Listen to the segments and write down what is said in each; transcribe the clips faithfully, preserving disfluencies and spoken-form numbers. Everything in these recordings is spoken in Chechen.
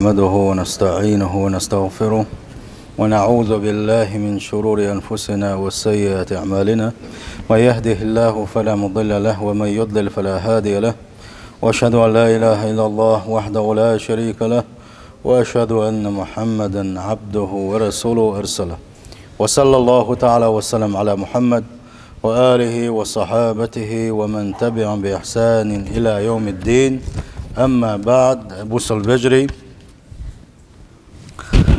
نحمده ونستعينه ونستغفره، ونعوذ بالله من شرور أنفسنا وسيئات أعمالنا. من يهده الله فلا مضل له، ومن يضلل فلا هادي له. وأشهد أن لا إله إلا الله وحده لا شريك له، وأشهد أن محمدا عبده ورسوله أرسله. وصلى الله تعالى وسلم على محمد وآله وصحابته ومن تبعهم بإحسان إلى يوم الدين. أما بعد، бусалба вежарий,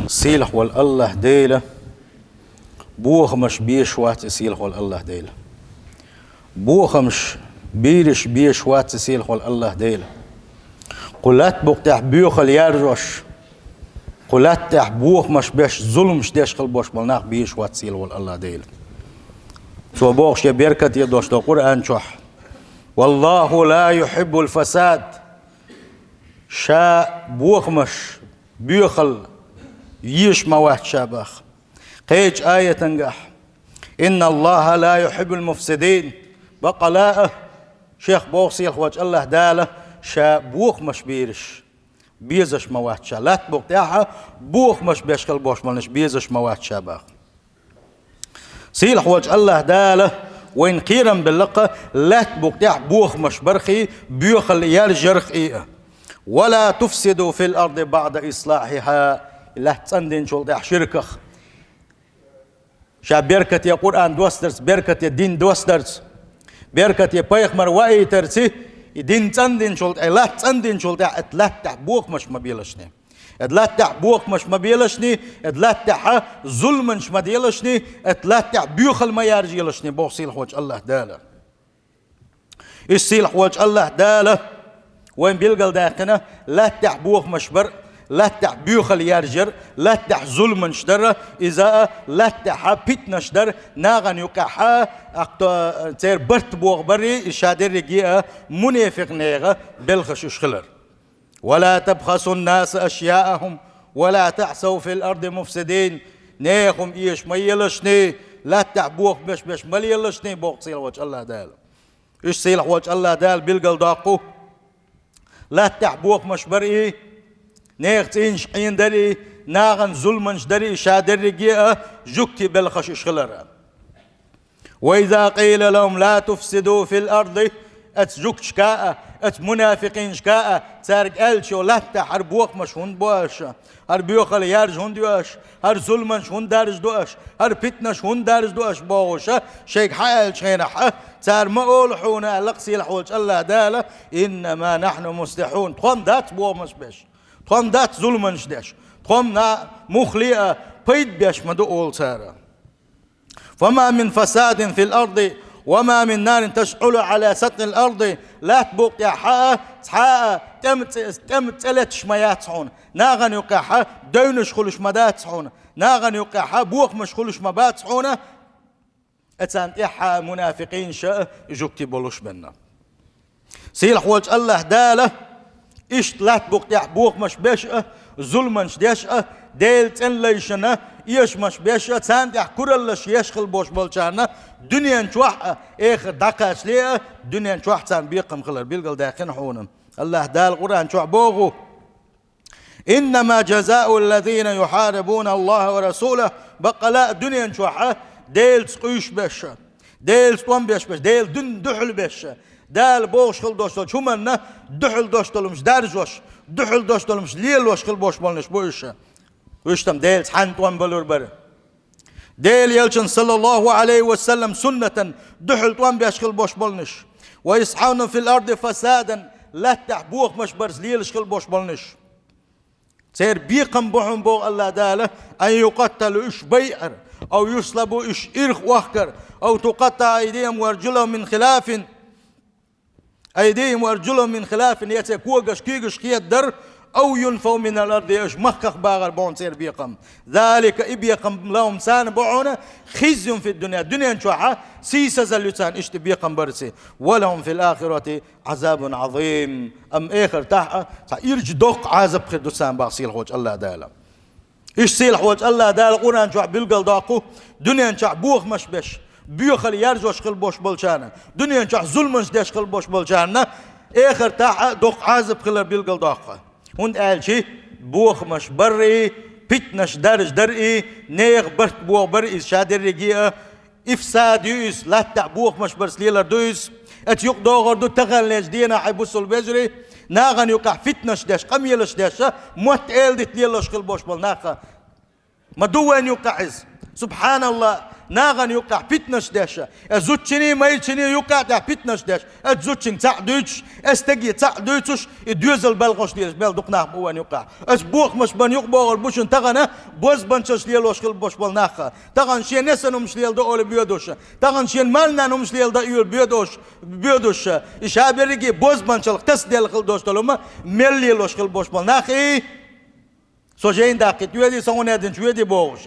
сийлахь волу АллахӀ Дела бохамаш безаш вац и сийлахь волу АллахӀ Дела. Бохамаш бийраш безаш вац и сийлахь волу АллахӀ Дела. Кху лаьтта букъа тӀехь боьхалла яржош, кху лаьтта тӀехь бохамаш беш, зуламаш деш хила бош болу нах безаш вац сийлахь волу АллахӀ Дела. Цо боху шен беркате дош долу Къуръан чохь: «Валлаху ла юхиббул фасад». Ша бохамаш, боьхалла езаш ма вац ша боху. Кхечу аятангахь: «Инна Аллаха ла юхиббул муфсидин». Баккъала а, шех боху сийлахь волчу АллахӀ Дала, ша бохамаш бийраш безаш ма вац ша. Лаьтта букъа тӀехь бохамаш беш хила бош болнаш безаш ма вац ша боху. Сийлахь волчу АллахӀ Дала вайна кхерам белла-кх лаьтта букъа тӀехь бохамаш барх и, боьхалла яржарх и а. «Ва ла туфсиду фил арди баъда ислахиха». Лаьтта цӀандинчул тӀехь ширках. Ша беркате Къуръан достарца, беркате дин достарца, беркате пайхамар ваийтарца, и дин цӀандинчул тӀе-, латта цӀандинчул тӀехь, эта латта тӀехь бохамаш ма белашний. Эта латта тӀехь бохамаш ма белашний, эта латта тӀехь зуламанаш ма делашний, эта латта тӀехь боьхалла ма яржаелашний, боху сийлахь волчу АллахӀ Дала. Иштта сийлахь волчу АллахӀ Дала вайн билгалдаьккхина, лаьттахь бохамаш бар, лаьттахь боьхалла яржар, лаьттахь зуламанаш дара, иза а лаьттахь питнаш дара, нахана юкъахь а, аккха церан барт боху барий, и ша дерриге а мунафикъ нехан белхаш уьш хилар. «Ва ла табхасун наса ашъяахум, ва ла таъсав фил арди муфсидин». Нехан хӀума эша ма елашний, лаьттахь бохамаш беш ма лелашний, боху сийлахь волчу АллахӀ Дала. Уьш сийлахь волчу АллахӀ Дала билгалдоккху. Лаьттахь бохамаш бар и, нехан цӀийнаш Ӏенадар и, нахана зуламанаш дар и, ша дерриге а жуьгти белхаш уьш хилар. «Ва иза къийла лахум ла туфсиду фил арди», оцу жуьгташка а, оцу мунафикъинашка а, цаьрга аьлча, лаьттахь хӀара бохамаш хӀунда бо аша? ХӀара боьхалла яржа хӀунда ю аша? ХӀара зуламанаш хӀунда даржадо аша? ХӀара питнаш хӀунда даржадо аша бохуша, шайга хьааьллачу хенахь а, цара ма олу хьуна аьлла-кх сийлахь волчу АллахӀ Дала: «Иннама нахьну муслихьун». Тхо-м дац бохамаш беш. Тхо-м дац зуламанаш деш. Тхо-м на муххале а пайда беш ма ду олу цара. «Фама мин фасадин фил арди, ва ма мин нарин ташъулу Ӏала сатъил арди». Лаьтта букъ тӀехь а, цхьа а тӀем цӀе-, тӀем цӀе леташ ма яц хьуна. Нахана юкъахь а девнаш хуьлуш ма дац хьуна. Нахана юкъахь а бохамаш хуьлуш ма бац хьуна. Царна тӀехь а мунафикъинаш а, жуьгти болуш бенна. Сийлахь волчу АллахӀ Дала иштта лаьтта букъ тӀехь бохамаш беш а, зуламанаш деш а, Делан цӀена лайшна эшамаш беш а, царна тӀехь кураллаш еш хила бош болчарна, дуьнен чохь а, эхар дӀакхачале а, дуьнен чохь царна бекхам хилар билгалдаьккхина хьуна. АллахӀ Дала Къуръан чохь боху: «Иннама жазаул лазина юхьарибуна Аллаха ва расулах». Баккъала а дуьнен чохь а Делаца къуьйсуш беш а, Делаца тӀом беш беш, Делан дин дуьхьал беш а, Дала бохуш хила дош долчу хӀуманна дуьхьал дош долумаш даржош, дуьхьал дош долумаш лелош хила бош болнаш бу уьш. Уьш-м Делаца хьанна тӀом балур бара? Делан Элчан, саллаллаху Ӏалайхи ва саллам, суннатан дуьхьал тӀом беш хила бош болнаш. «Ва исхьавну фил арди фасадан», лаьттахь бохамаш барца лелаш хила бош болнаш. Церан бекхам бу хьуна боху АллахӀ Дала: «Ан юкъатталу», уьш байъара, «ав юслабу», уьш ирх охкара, «ав тукъаттаӀа айдихим ва аржулухум мин хилафин». Айдихим ва аржулухум мин хилафин, я церан когаш, куьйгаш кхетадар, «ав юнфав минал арди», уьш махках бахар бу хьуна церан бекхам. «Залика», и бекхам, «лахум», царна бу хьуна, «хизюн фид дунья», дуьнен чохь а сийсазалла ю царна иштта бекхам барца. «Ва лахум фил ахирати Ӏазабун Ӏазим». Амма эхартахь а цхьа ирча доккха Ӏазап хир ду царна боху сийлахь волчу АллахӀ Дала. Иштта сийлахь волчу АллахӀ Дала Къуръан чохь билгалдоккху, дуьнен чохь бохамаш беш, боьхалла яржош хила бош болчарна, дуьнен чохь зуламанаш деш хила бош болчарна, эхартахь а доккха Ӏазап хилар билгалдоккху. ХӀунда аьлча бохамаш бар и, питнаш даржа дар и, нехан барт бохабар иза ша дерриге а, ифсад ю иза, латтахь бохамаш барца лелар ду иза. Оцу юкъа догӀур ду таханлерчу дийнахь, хьай бусалба вежарий, нахана юкъахь фитнаш деш, къамелаш деш, мотт эладита лелош хила болуш болу нах. Ма ду вайна юкъахь иза. Субханалла, нахана юкъахь питнаш деш, э, зудчуьнан, майрачуьнан юкъа тӀехь питнаш деш, э, зудчуьнга цхьаъ дуьйцуш, э, стаге цхьаъ дуьйцуш, и доьзал балхош дезаш мел дукха нах бу вайна юкъахь. Аса бохамаш бан юкъа богӀур бу шуна тахана, бозбанчалш лелош хила болуш болу нах. Тахана шен несана хӀумаш леладо олий боьдуш, тахана шен марнанна хӀумаш леладо олий боьдуш, боьдуш. И ша берриге бозбанчалх тасаделла хила долуш долу хӀума мел лелош хила болуш болу нах и. Со жайна даккхийта воьдий, со хӀун аьлла динчу воьдий бохуш.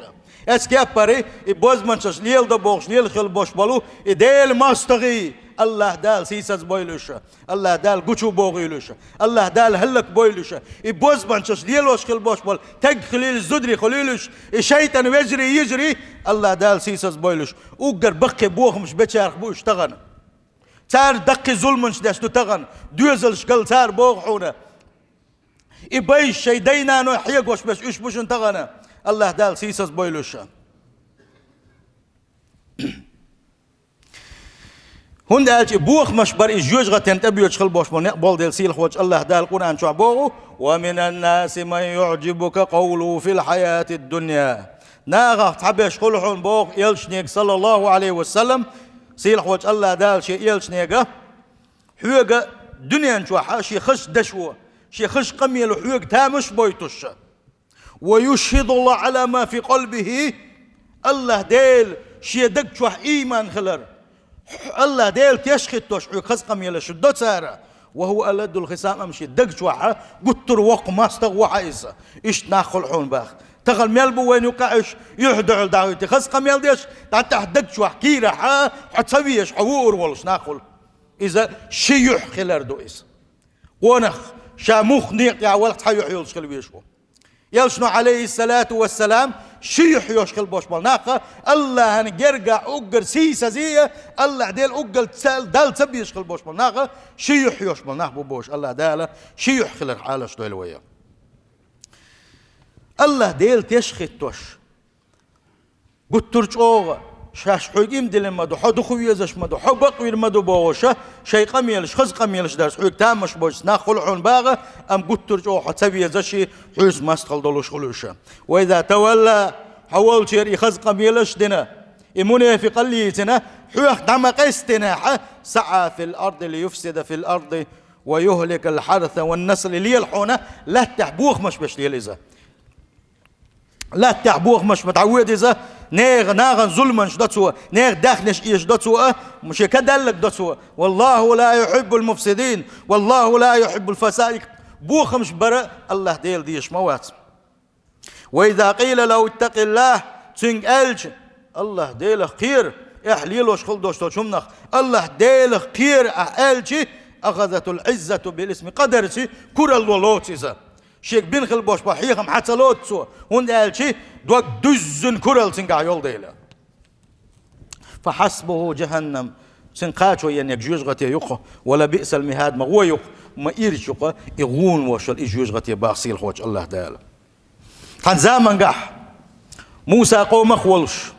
Эцу кеппара и бозбанчалш леладо бохуш, лелаш хила болуш болу и Делан мостагӀий, АллахӀ Дала сийсаз бойла уьш, АллахӀ Дала гучу бохийла уьш, АллахӀ Дала хӀаллак бойла уьш. И бозбанчалш лелош хила болуш болу таг хуьлийла уьш, зударий хуьлийла уьш, и шайтӀан вежарий, йижарий, АллахӀ Дала сийсаз бойла уьш. Уггар баккхий бохамаш бечарах бу уьш тахана. Цара даккхий зуламаш деш ду тахана, доьзалш гал цара богӀу хьуна. И байш шайн дай-наной хьегош берш уьш бу шуна тахана, АллахӀ Дала сийсаз бойла уьш. ХӀунда аьлча и бохамаш бар иза жоьжахатин тӀе боьдуш хила болуш болу некъ болу дела сийлахьволчу АллахӀ Дала Къуръан чохь боху: «Ва минан наси ман юӀжибука къавлуху фил хьаятид дунья». Нахах цхьаберш хуьлу хьуна боху элчанега, саллаллаху Ӏалайхи ва саллам, сийлахьволчу АллахӀ Дала шен элчанега, хьоьга дуьнен чохь шен хазачу дашо, шен хазачу къамело хьоьга тамаш а бойтуш. «Ва юшхидуллахӀ Ӏала ма фи къалбихи», АллахӀ Дела шен даг чохь ийман хилар, АллахӀ Дела теш а хӀиттош хьоьга хаза къамелаш до цара. «Ва хӀува аладдул хисам», амма шен даг чохь гуттар а воккха мостагӀа ву хьан иза. Иштта нах хуьлу хьуна баха. Тахана мел бу вайна юкъахь уьш, юьхь-дуьхьал дӀахӀуьттий хаза къамел деш, дӀа тӀехь даг чохь кийрахь, хьо ца везаш, хьо вуур волуш нах хуьлу. Иза ши юьхь хилар ду иза. Къонах ша муха некъа тӀехь валахь цхьа юьхь йолуш хила везаш ву. Элчано, Ӏалайхиссалату вассалам, ши юьхь йолуш хила болуш болу нах, АллахӀан гергахь уггар сийсазий, АллахӀ Дела уггар ца, Далла ца безаш хила болуш болу нах, ши юьхь йолуш болу нах бу бохуш, АллахӀ Дала ши юьхь хиларх Ӏалаш дойла вай. АллахӀ Дела теш а хӀиттош, гуттар а чӀогӀа шаьш хьоьга ийман диллина ма ду, хьо дукха везаш ма ду, хьо бакъвийр ма ду бохуш, шайн къамелаш, хаза къамелаш дарца хьоьга тамаш бойтуш нах хуьлу хьуна баха, амма гуттар а чӀогӀа хьо ца везаш, хьоьца мостагӀалла долуш хуьлу уьш. «Ва иза тавалла», хьо волчеран и хаза къамелаш а дина, и мунафикъалла йийцина, хьоьх дӀа ма къестинехь, «саӀа фил арди лиюфсида фил арди ва юхликал хьарса ван насла», лела хьуна лаьттахь бохамаш беш лела иза. Лаьттахь бохамаш ма дӀавоьду иза, нехан, нахана зуламаш до цо, нехан даьхнаш эшаш до цо, а, шен кадаллаг до цо. «ВаллахӀу ла юхьиббул муфсидин, валлахӀу ла юхьиббул фасаикъ». Бохамаш бара АллахӀ Дела дезаш ма вац. «Ва иза къийла лахӀу иттакъиллахӀ», цуьнга аьлча, АллахӀ Делах кхера, эхь лелош хила долуш долчу хӀуманах, АллахӀ Делах кхера ахь аьлча, «ахазатул Ӏиззату бил исми», къадарца куралло лоцу иза. Шега бина хила болуш болу хьехам хьан ца лоцу цо, хӀунда аьлча дог дуьззина куралла цуьнгахь йолу дела. «Фа хьасбуху жахӀаннам», цуьнан кхачо енниг жоьжахате ю-кх, «ва ла биъсал михӀад», ма гӀо ю-кх, ма ирча ю-кх и гӀуна вошал и жоьжахате баха сийлахьволчу АллахӀ Дала. Цхьана замангахь Муса къомах а волуш,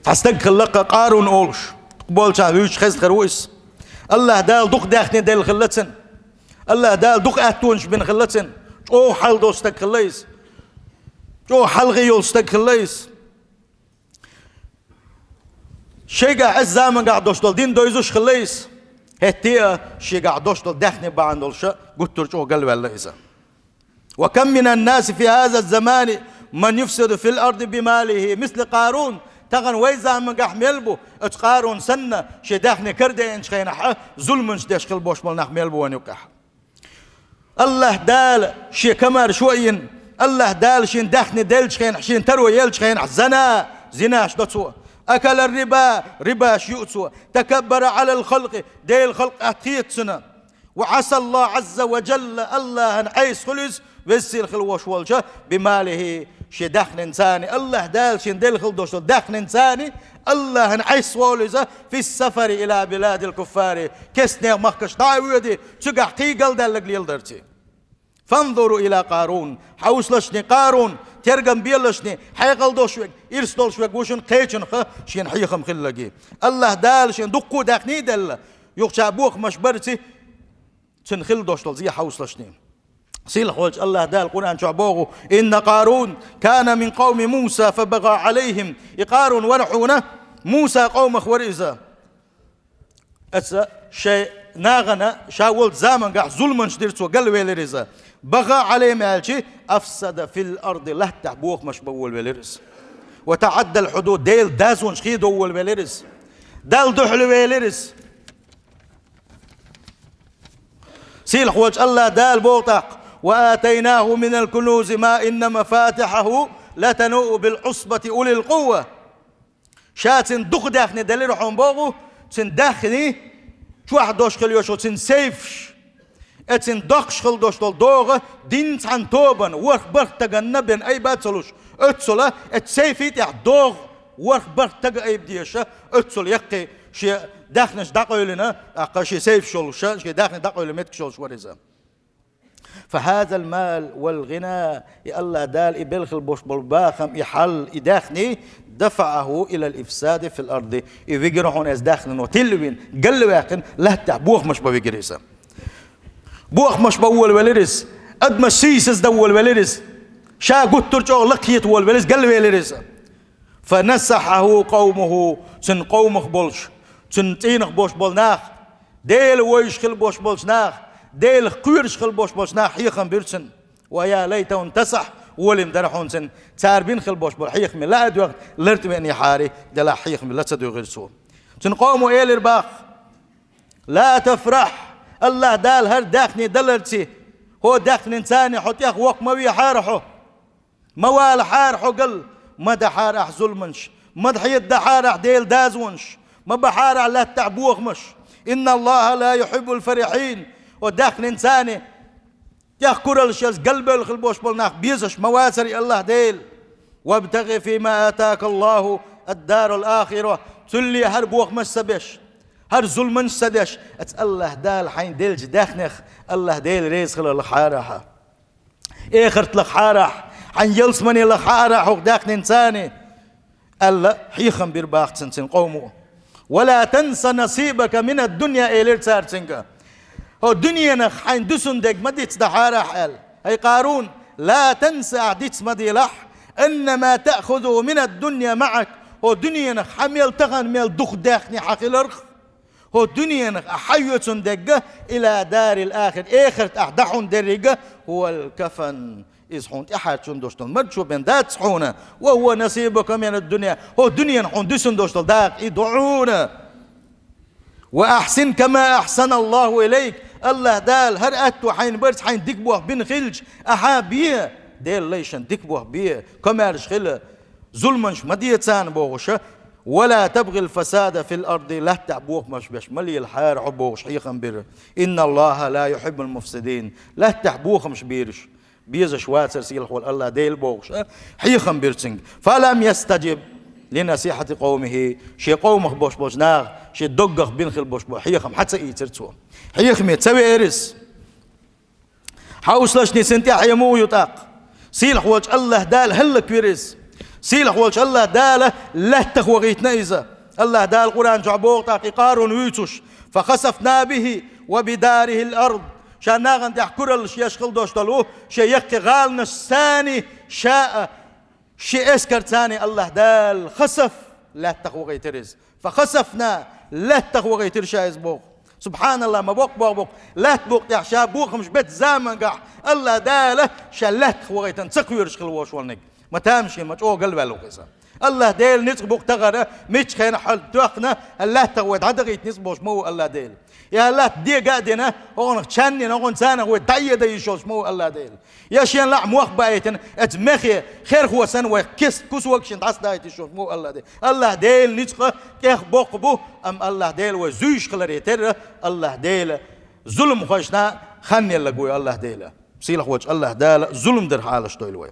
цхьа стаг хилла-кх Къарун олуш, дукха болчарна вуьйцуш хезна хир ву иза. АллахӀ Дала дукха даьхни делла хилла цуьнан. АллахӀ Дала дукха аьттонаш бина хилла цуьнан. ЧӀогӀа хьал долу стаг хилла иза. ЧӀогӀа хьалхе йолу стаг хилла иза. Шайгахь эцу замангахь долуш долу дин девзаш хилла иза. ХӀетте а шегахь долуш долу даьхни бахьана долуш гуттар а чӀогӀа галваьлла иза. «Ва кам минан наси фи хаза замани ман юфсиду фил арди би малихи мисла Къарун». Тахана вай замангахь мел бу, оцу Къарун санна, шен даьхни карадеанчу хенахь а зуламаш деш хила болуш болу нах мел бу вайн юккъехь. АллахӀ Дала шен камар шо а йина, АллахӀ Дала шен даьхни деллачу хенахь, шен таро еллачу хенахь зана, зинаш до цо. «Акала риба», рибаш юъ цо. «Такаббара Ӏалал халкъи», Делан халкъ атта хета цуьнан. «Ва Ӏаса АллахӀ Ӏазза ва жалла», АллахӀан Ӏеса хуьлу иза, веза-сийлахь хила вош волча, «би малихи», шен даьхнинца а, АллахӀ Дала шен делла хила долуш долу даьхнинца а, АллахӀан Ӏеса волу иза, «фис сафари ила биладил куффари», кестнех махкаш дӀа а воьдий, цигахь кхин галдаьлларг леладарций. فانظروا إلى قارون. Хьовсалаш шуна, Къарун, тергам белаш шуна, хьекъал долуш верг, ирс долуш верг ву шуна, кхечанхьа шена хьехам хилларг. АллахӀ Дала шена дуккха а даьхни а делла, юха цхьа бохамаш барца, цуьнан хилла долуш долу зе хьовсалаш шуна. Сийлахь волчу АллахӀ Дала Къуръан чохь боху: إن قارون كان من قوم موسى فبغى عليهم. И Къарун вара хьуна, Муса къомах вара иза. Аса шайн нахана ша волчу замангахь зуламаш дира цо, галвелира иза. بغى عليهم аьлча, أفسد في الأرض, латтахь бохамаш бан волавелира иза. وتعدى الحدود, Делан дозанаш хедо волавелира иза. Далла дуьхьал велира иза. Сийлахь волчу АллахӀ Дала боху тӀаккха: وآتيناه من الكنوز ما إن مفاتحه لتنوء بالعصبة أولي القوة. Ша цуьнан дукха даьхни делира хьуна боху, цуьнан даьхни чохь долуш хилла йолуш йолу цуьнан сейфаш, э, цуьнан доккхаш хилла долуш долу догӀа динна цхьана тобанна, ворхӀ-бархӀ стагана бен айба ца луш, оццула, э, сейфи тӀехь догӀа ворхӀ-бархӀ стага айба дезаш, оццула яккхий шен даьхнаш дӀакъевлина, тӀаккха шен сейфаш йолуш, шен даьхни дӀакъевлина меттигаш йолуш вара иза. فهذا المال والغنى, и АллахӀ Дала и белла хилла болуш болу бахам, и хьал, и даьхни, دفعه إلى الإفساد في الأرض. И вигира хьуна иза даьхнино тилла а вина, галваьккхина, латтахь бохамаш бан вигира иза. Бохамаш бан волавелира иза, адамаш сийсаздан волавелира иза, ша гуттар а чӀогӀа лакхахета волавелира иза, галвелира иза. فنصحه قومه, цуьнан къомах болуш, цуьнан цӀийнах болуш болу нах, Дела вевзаш хилла болуш болчу нах, Делах кхоьруш хилла болуш болчу нах хьехам бира цунна. ويا ليته انتصح, гӀоле дара хьуна цунна, цара бина хилла болуш болу хьехаме ла а доьгӀна, лартӀа веанехьара, делахь хьехаме ла ца дуьгӀира цо. Цуьнан къомо элира боху: لا تفرح, АллахӀ Дала хӀара даьхни даларца, хӀокху даьхнина царна хьо тӀех воккха ма вехьара хьо. Ма валахьара хьо гал, ма дахьара ахь зуламаш, ма хьедадахьара ахь Делан дозанаш, ма бахьара ахь латтахь бохамаш. إن الله لا يحب الفرحين. Хьо даьхнина царна тӀех кураллаш еза, галбевлла хилла болуш болу нах безаш ма вацара и АллахӀ Дела. وابتغ فيما آتاك الله الدار الآخرة. Цул а хӀара бохамаш ца беш, хӀара зуламаш ца деш, аса АллахӀ Дала хьайна деллачу даьхнех АллахӀ Дела реза хилар лахьара ахь. Эхарт лахьара ахь, хьайн ялсамане лахьара ахь хӀокху даьхнина царна, аьлла, хьехам бира боху цунна цуьнан къомо. ولا تنس نصيبك من الدنيا, элира цара цуьнга. ХӀокху дуьненах хьайн дуьсун дерг ма дицдахьара ахь, аьлла. ХӀай Къарун, لا تنس, ахь диц ма делахь, أن ما تأخذه من الدنيا معك, хӀокху дуьненах хьан мел тахана мел дукха даьхни хьан хиларх. ХӀокху дуьненах ахь хьайоьцун дерг, إلى دار الآخرة, эхарт ахь дӀахьун дерриг, هو الكفن, иза хьуна тӀехьарчун долуш долу марчо бен дац хьуна, وهو نصيبك من الدنيا, хӀокху дуьненах хьуна дуьсун долуш долу дакъа и ду хьуна. وأحسن كما أحسن الله إليك, АллахӀ Дала хӀара аьтто хьайна барца хьайна дика боху бина хилча, ахьа бе, Делан лайшна дика боху бе, комаьрша хила, зуламаш ма де царна бохуша, ولا تبغ الفساد في الأرض, латтахь бохамаш беш ма лелахьара хьо бохуш хьехам бира. إن الله لا يحب المفسدين, латтахь бохамаш бийраш безаш вацара сийлахь волу АллахӀ Дела бохуша, хьехам бира цуьнга. فلم يستجب لنصيحة قومه, шен къомах болуш болчу наха, шен доггах бина хилла болуш болу хьехам хьа ца ийцира цо. Хьехаме ца веара иза. Хьовсалаш шуна, цунна тӀаьхье муха ю тӀаккха? Сийлахь волчу АллахӀ Дала хӀаллаквира иза. Сийлахь волчу АллахӀ Дала лаьттах вахийтина иза. АллахӀ Дала Къуръан чохь боху тӀаккха и Къарун вуьйцуш: فخسفنا به وبداره الأرض. Ша нахана тӀехь кураллаш еш хилла долуш долу шен яккхий гӀаланаш санна ша а, шен эскар царна АллахӀ Дала хасаф, лаьттах вахийтира иза. فخسفنا, лаьттах вахийтира ша иза боху. СубхьаналлахӀ, ма боккха боху боху. Лаьтта букъа тӀехь ша бохамаш беттан замангахь АллахӀ Дала ша лаьттах вахийтина ца кхоьруш хилла волуш волниг. Ма тамашийна, ма чӀогӀа галваьлла ву иза. АллахӀ Дела ницкъ букъа тахара, мичча хенахь хьал тоьхна, лаьттах вай дӀадахийта ницкъ болуш ма ву АллахӀ Дела. Я латта дега а дина, хӀокхунах чан дина, хӀокхунна царнах вай дӀаеда йиш йолуш ма ву АллахӀ Дела. Я шен лаӀа мох баийтина, эца мехе, херхо санна вай кис-, кусок шен дӀасадаийта йиш йолуш ма ву АллахӀ Дела. АллахӀ Дела ницкъа тӀех боккха бу, амма АллахӀ Дела вай зуьйш хиларе терра, АллахӀ Дела зуламхошна хан еллаг вуй АллахӀ Дела. Сийлахь волчу АллахӀ Дала зулам дар хьалаш дойла вай.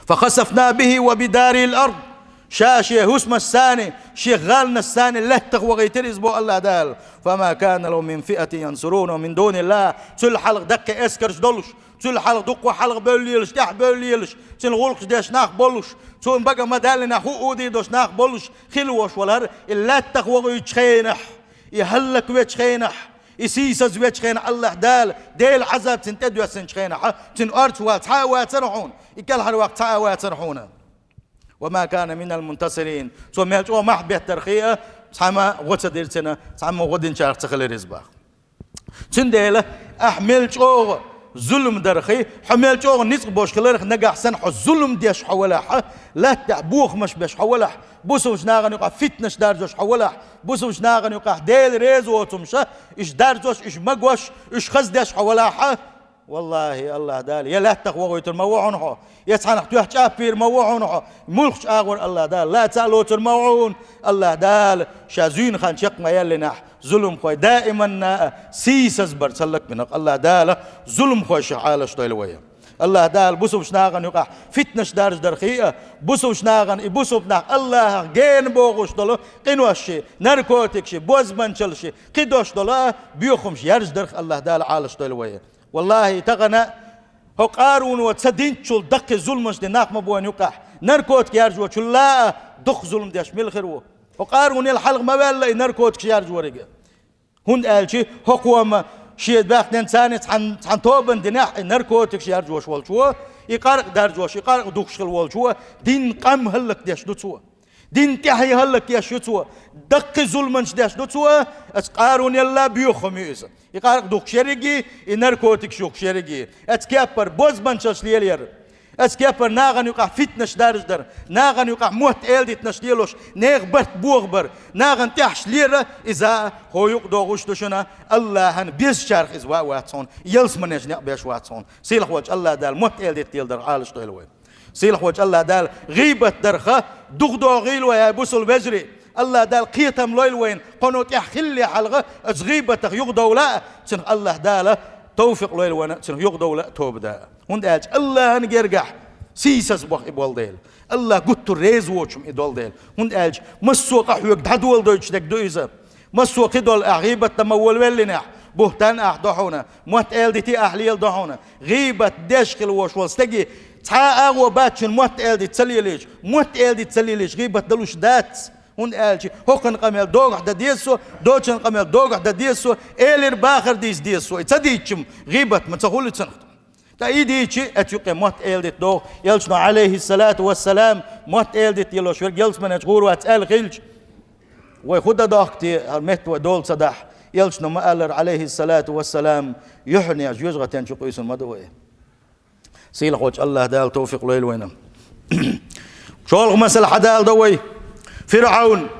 فخسفنا به وبداره الأرض. Ша шен хӀусамашца, шен гӀаланашца лаьттах вахийтира иза, боху АллахӀ Дала. «فما كان له من فئة ينصرونه من دون الله». Цул хьалха даккхий эскарш долуш, цул хьалха дуккха хьалха бевллаелаш, тӀаьхьа бевллаелаш, цуьнан гӀуллакхаш деш нах болуш, цунна бага ма-даллинехь хӀуъу дийр долуш нах болуш хилла волуш валара, и лаьттах вахийтинчу хенахь, и хӀаллаквечу хенахь, и сийсазвечу хенахь АллахӀ Дала, Делан Ӏазап цунна тӀедоьссинчу хенахь, цуьнан орца вала цхьа а вацара хьуна, и кӀелхьарваккха цхьа а вацара хьуна. «وما كان من المنتصرين». Цо мел чӀогӀа мохь беттархьама, цхьамма гӀо ца дира цунна, цхьамма гӀо динчарах ца хилира иза, боху. Цундела ахь мел чӀогӀа зулам дархьама, хьо мел чӀогӀа ницкъ болуш хиларх, нагахь санна хьо зулам деш хьо валахь, лаьттахь бохамаш беш хьо валахь, бусалбачу нахана юкъахь фитнаш даржош хьо валахь, бусалбачу нахана юкъахь Делан реза воцурш, уьш даржош, уьш магош, уьш хаза деш хьо валахь, валлахӀи, АллахӀ Дала, я лаьттах вахийтур ма ву хьуна хьо, я цхьанах тоьхна чӀаппийр ма ву хьуна хьо, муьлххачу агӀор АллахӀ Дала лаца а лоцур ма ву хьуна. АллахӀ Дала Ша зуьйна хан чекх ма яьллинехь, зуламхой даиманна а сийсазбар ца лакбинарг АллахӀ Дала зуламхой ших Ӏалаш дойла вай. АллахӀ Дала бусалбачу нахана юкъахь фитнаш даржадархьама, бусалбачу нахана и бусалба нах АллахӀах гена бохуш долу къиношший, наркотикший, бозбанчалший, кхидолуш долу а боьхамаш яржадарх АллахӀ Дала Ӏалаш дойла вай. ВаллахӀи, тахана хӀокху Къаруно ца динчул даккхий зуламаш дина нах ма бу вайна юкъахь, наркотик яржочулла а дукха зулам деш мила хир ву. ХӀокху Къарунел хьалха ма ваьлла и наркотикаш яржориг. ХӀунда аьлча хӀокхо-м шен баьхненца цхьана, цхьана тобанна динехь, и наркотикаш яржош волчо, и къаркъа даржош, и къаркъа духкуш хила волчо, динан къам хӀаллакдеш ду цо. Динан тӀаьхье хӀаллакъеш ю цо, даккхий зуламаш деш ду цо, оцу Къарунелла боьха хӀума ю иза. И къаркъа духкуш ерриге, и наркотикаш юхкуш ерриге. Оцу кеппара бозбанчалш лелаяр. Оцу кеппара нахана юкъахь фитнаш даржадар, нахана юкъахь мотт-эладитанаш лелош, нехан барт бохабар, нахана тӀехьаш лера, иза хӀокху юкъа догӀуш ду шуна, АллахӀан безачарах иза ван а вац хьуна, ялсаманечу некъ беш вац хьуна. Сийлахь волчу АллахӀ Дала мотт-эладита леладарх Ӏалаш дойла вай. Сийлахь волчу АллахӀ Дала гӀийбат дарх духадогӀийла вай, хӀай бусалба вежарий. АллахӀ Дала кхетам лойла вайна, кхуьнан тӀехь хиллехь хьалха оцу гӀийбатах юхадовла а, цунах АллахӀ Дала тавфикъ лойла вайна, цунах юхадовла а, тоба дан а. ХӀунда аьлча АллахӀан гергахь сийсаз боху и болу дела. АллахӀ гуттар а реза воцу хӀума и долу дела. ХӀунда аьлча массо а къа хьоьга дӀадоладойтуш дерг ду иза. Массо а кхидолу ахь гӀийбат дан ма волавеллинехь, буьхтан ахь до хьуна, мотт-эладита ахь леладо хьуна, гӀийбат деш хила волуш волу стаге цхьа а агӀо бац шуна мотт-эладита ца лелийча, мотт-эладита ца лелийча гӀийбат далуш дац. ХӀунда аьлча хӀокхуьнан къамел догахь дан деза со, доцчун къамел догахь дан деза со, элира бахар дийца деза со. И ца дийцча-м гӀийбат ма ца хуьлу цунах. Ткъа и дийцча, оцу юкъе мотт-эладита догӀу, элчано, Ӏалайхиссалату вассалам, мотт-эладита елош верг ялсаманечу гӀур вац аьлла хилча, вай хӀун дан дохку те, хӀара метта вай дола ца дахь, элчано ма-аллара, Ӏалайхиссалату вассалам, юьхьанех жоьжахатен чу къуьйсур ма ду вай. Сийлахь волчу АллахӀ Дала тавфикъ лойла вайна. ШолгӀа масал хьадала до вай. ФирӀавн.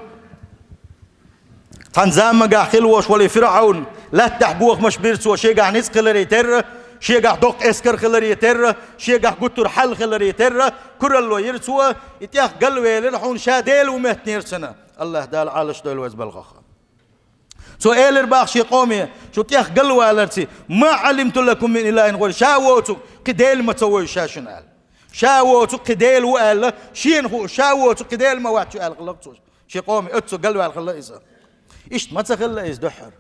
Цхьана заманахь хила волуш волу и ФирӀавн, лаьттахь бохамаш бира цо, шегахь ницкъ хиларе терра, шегахь доккха эскар хиларе терра, шегахь гуттар а хьал хиларе терра, куралло йира цо, и тӀех галвелира, хьуна ша Дела ву моьттинера цунна. АллахӀ Дала Ӏалаш дойла вай иза балхах. Цо элира боху шен къоме, шу тӀех галваларца, «ма Ӏалимту лакум мин илахӀин гӀайри», ша воцург кхин Дела ма ца вевза ша шуна аьлла. Ша воцург кхин Дела ву аьлла, шена хууш, ша воцург кхин Дела ма вац шу аьлла хилла цо. Шен къоме оццул галваьлла хилла иза. Иштта ма ца хилла иза дуьххьара.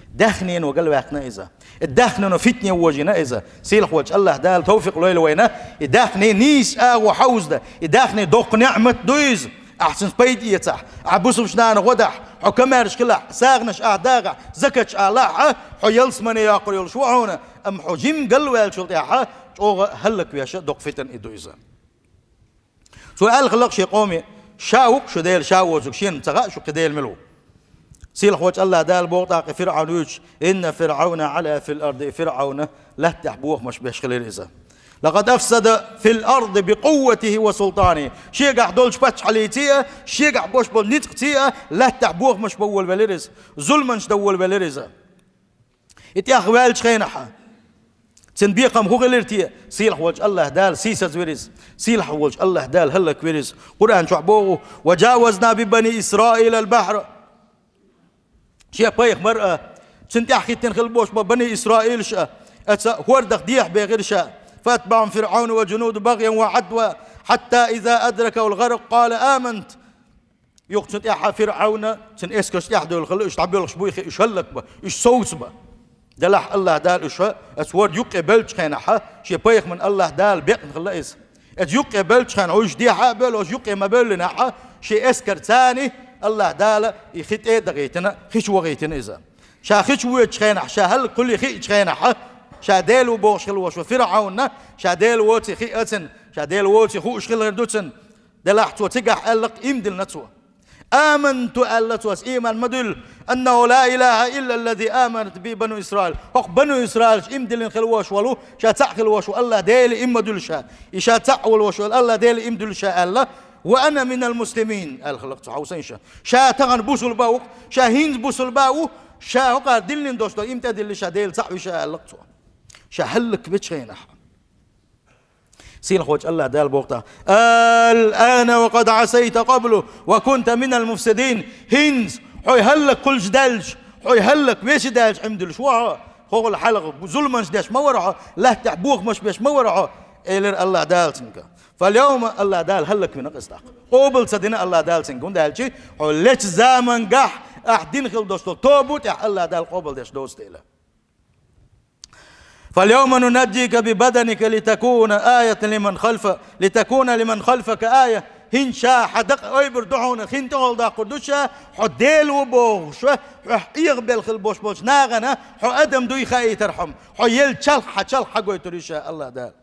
Даьхнино галваьккхина иза. И даьхнино фитне вожийна иза. Сийлахь волчу АллахӀ Дала тавфикъ лойла вайна. И даьхни нийса агӀо хьовзадан. И даьхни доккха неӀмат ду иза. Ахь цуьнца пайда эцахь, ахь бусалбачу нахана гӀо дахь, хьо комаьрша хилахь, сагӀанаш ахь дагӀахь, закаташ ахь лахь, хьо ялсамане йоккхур йолуш ву хьуна, амма хьо жимма галваьллачул тӀаьхьа чӀогӀа хӀаллаквеш доккха фитна и ду иза. Цо аьлла хилла шен къоме, ша ву-кх шу Дела, ша воцург шена ца хаьа шу кхин Дела мила ву. Сийлахь волчу АллахӀ Дала боху тӀаккха ФирӀавн вуьйцуш: «Инна ФирӀавна Ӏала фил арди», ФирӀавн лаьттахь бохамаш беш хилира иза. «Лакъад афсада фил арди би къувватихӀи ва султанихӀи». Шегахь долчу паччахьаллица а, шегахь болуш болу ницкъаца а лаьттахь бохамаш бан волавелира иза, зуламаш дан волавелира иза. И тӀех ваьллачу хенахь цуьнан бекхам хӀун хилира те? Сийлахь волчу АллахӀ Дала сийсазвира иза. Сийлахь волчу АллахӀ Дала хӀаллаквира иза. Къуръан чохь боху: «Ва жавазна би бани Исраила аль-бахра». Шен пайхамар а, цуьнан тӀаьхьахӀиттина хилла болуш болу бани Исраилаш а, оцу хӀордах дехьабехира ша. «ФатбаӀахӀум ФирӀавну ва жунудухӀу багъян ва Ӏадва». حتى إذا أدركه الغرق قال آمنت. Юха цунна тӀехьа ФирӀавна, цун эскарш тӀехьа девлла хилла, уьш дӀабоьлхуш буй хи, уьш хӀаллакба, уьш совцба. Делахь АллахӀ Дала уьш, оцу ворда юккъе бевллачу хенахьа, шен пайхамарна АллахӀ Дала бекъна хилла иза. Оцу юккъе бевллачу хенахь уьш дехьа а бевлла, уьш юккъе ма бевллинехьа, шен эскарца а АллахӀ Дала и хи тӀе а дахийтина, хи чу вахийтина иза. Ша хи чу воьдучу хенахь, ша хӀаллакьхуьлий хиъчу хенахьа, ша Дела ву бохуш хилла волуш ву ФирӀавна, ша Дела воций хиъна цунна, ша Дела воций хууш хилла хир ду цунна. Делахь цо цигахь аьллакх, ийман диллина цо. آمنت, аьлла цо, ас ийман ма дуьллу, أنه لا إله إلا الذي آمنت به بنو إسرائيل. ХӀокху Бану Исраилчу ийман диллина хилла волуш волу, ша цхьаъ хилла волуш ву АллахӀ Дела ийман ма дуьллу ша. И ша цхьаъ волу волуш волу АллахӀ Дела ийман дуьллу ша аьлла, وأنا من المسلمين, аьлла хилла цо хьовсийша. Ша тахана бусулба ву, ша хӀинца бусулба ву, ша хӀокхара диллина долуш долу ийман тӀедиллина ша Дела цхьаъ ву ша аьлла цо. Ша хӀаллаквечу хенахь. Сийлахьволчу АллахӀ Дала боху тӀаккха: الآن وقد عصيت قبل وكنت من المفسدين. ХӀинца, хьо хӀаллакьхуьлуш даьлча, хьо хӀаллаквеш даьлча, Ӏимдуьллуш ву хьо, хӀокхул хьалха зуламаш деш ма вара хьо, лаьттахь бохамаш беш ма вара хьо, элира АллахӀ Дала цуьнга. فاليوم, АллахӀ Дала хӀаллаквина иза тӀаккха. Къобал ца дина АллахӀ Дала цуьнга, хӀунда аьлча хьо лечу замангахь ахь дина хилла долуш долу тоба тӀехь АллахӀ Дала къобал деш доцу дела. فاليوم ننجيك ببدنك لتكون آية لمن خلف، لتكون لمن خلفك آية. ХӀинца ша хьан дакъа ойбур ду хьуна, хин тӀехула даккхур ду ша, хьо Дела ву бохуш, хьох Ӏехабелла хилла болуш болчу нахана хьо адам дуй хаийтархьама, хьо елла чалх хьан чалх хьагойтур ю ша АллахӀ Дала.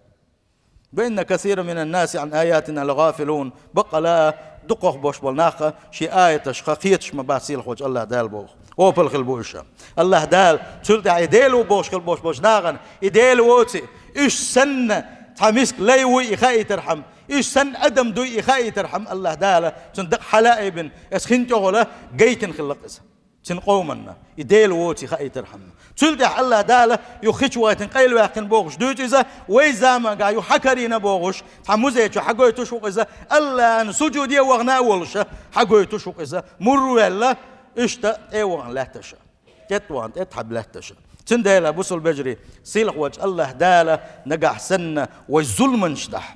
وإن كثيرا من الناس عن آياتنا لغافلون. Баккъала а дукхах болуш болу нах шен аяташха кхеташ ма бац, сийлахьволчу АллахӀ Дала боху. Опал хилла бу уьш. АллахӀ Дала цул тӀаьхьа и Дела ву бохуш хилла болуш болчу нахана, и Дела воций, уьш санна цхьа миска лай вуй и хаийтархьама, уьш санна адам дуй и хаийтархьама, АллахӀ Дала цуьнан дакъа хьала а айбина, аса хин тӀехула гайтина хилла иза. Цуьнан къоманна, и Дела воций хаийтархьама. Цул тӀаьхьа АллахӀ Дала юха хи чу вайтина къайлаваьккхина бохуш дуьйцу иза, вай заманга юха хьакарийна бохуш, цхьа музей чу хьагойтуш ву иза, АллахӀана сужуде а вахана а волуш, хьагойтуш ву иза, мур ваьлла, иштта тӀе а вахана лаьтташа. ТӀетта вахана, тӀетта хьаба лаьтташа. Цундела, бусулба вежарий, сийлахьволчу АллахӀ Дала нагахь санна вай зуламанаш дахь.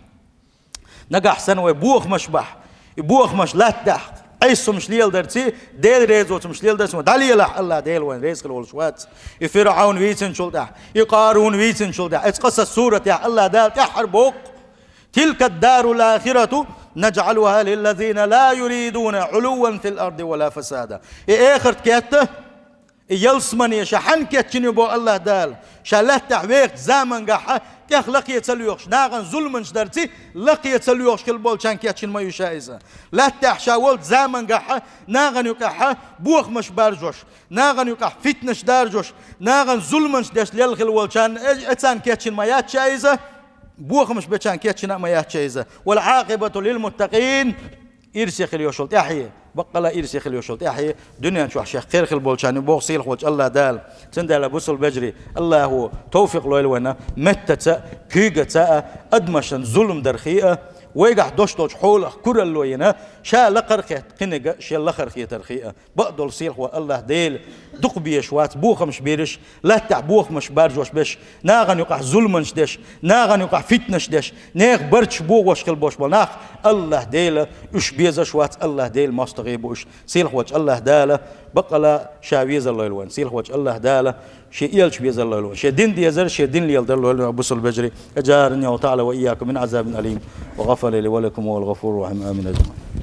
Нагахь санна вай бохамаш бахь, и бохамаш латтахь, Ӏеса хӀумаш леладарций, Дела реза воцу хӀумаш леладарций, вай дӀалелахь, АллахӀ Дела вайна реза хила волуш вац. И ФирӀавн вийцинчул тӀаьхьа, и Къарун вийцинчул тӀаьхьа, эцу Къасас суратехь АллахӀ Дала тӀаьххьара боху: تلك الدار الآخرة نجعلها للذين لا يريدون علوا في الأرض ولا فسادا. И эхарт кетта, и ялсамане ша хьанна кечйина ю боху АллахӀ Дала? Ша лаьттахь вехачу замангахьа тӀех лакхе ца лоьхуш, нахана зуламанаш дарций, лакхе ца лоьхуш хила болчарна кечйина ма ю ша иза. Лаьттахь ша волчу замангахьа нахана юкъахьа бохамаш баржош, нахана юкъахь фитнаш даржош, нахана зуламанаш деш лелла хила волчарна, э, э, царна кечйина ма яц ша иза, бохамаш бечарна кечйина а ма яц ша иза. والعاقبة للمتقين. Ирсе хила йолуш йолу тӀаьхье, баккъала ирсе хила йолуш йолу тӀаьхье, дуьнен чохь шех кхера хила болчарна боху сийлахьволчу АллахӀ Дала. Цундела, бусулба вежарий, АллахӀо товфикъ лойла вайна меттаца а, куьйгаца а, адамашна зулам дархе а, вайгахь долуш долчу хьолах куралла йина, ша лакхара кхетта кхиниг а шен лахара хетархе а. Бакъдолу сийлахьво АллахӀ Дела дукха безаш вац бохамаш бераш, лаьттахь бохамаш баржош берш, нахана юкъахь зуламанаш деш, нахана юкъахь фитнаш деш, нехан барташ богӀош хила болуш болу нах, АллахӀ Дела уьш безаш вац, АллахӀ Дела мостагӀий бу уьш. Сийлахьволчу АллахӀ Дала баккъала ша везар лойла вайна. Сийлахьволчу АллахӀ Дала шен элча везар лойла вайна. Шен дин дезар, шен дин леладар лойла вайна, бусулба вежарий. أجارني الله تعالى وإياكم من عذاب أليم وغفر لي ولكم وهو الغفور الرحيم. آمين أجمعين.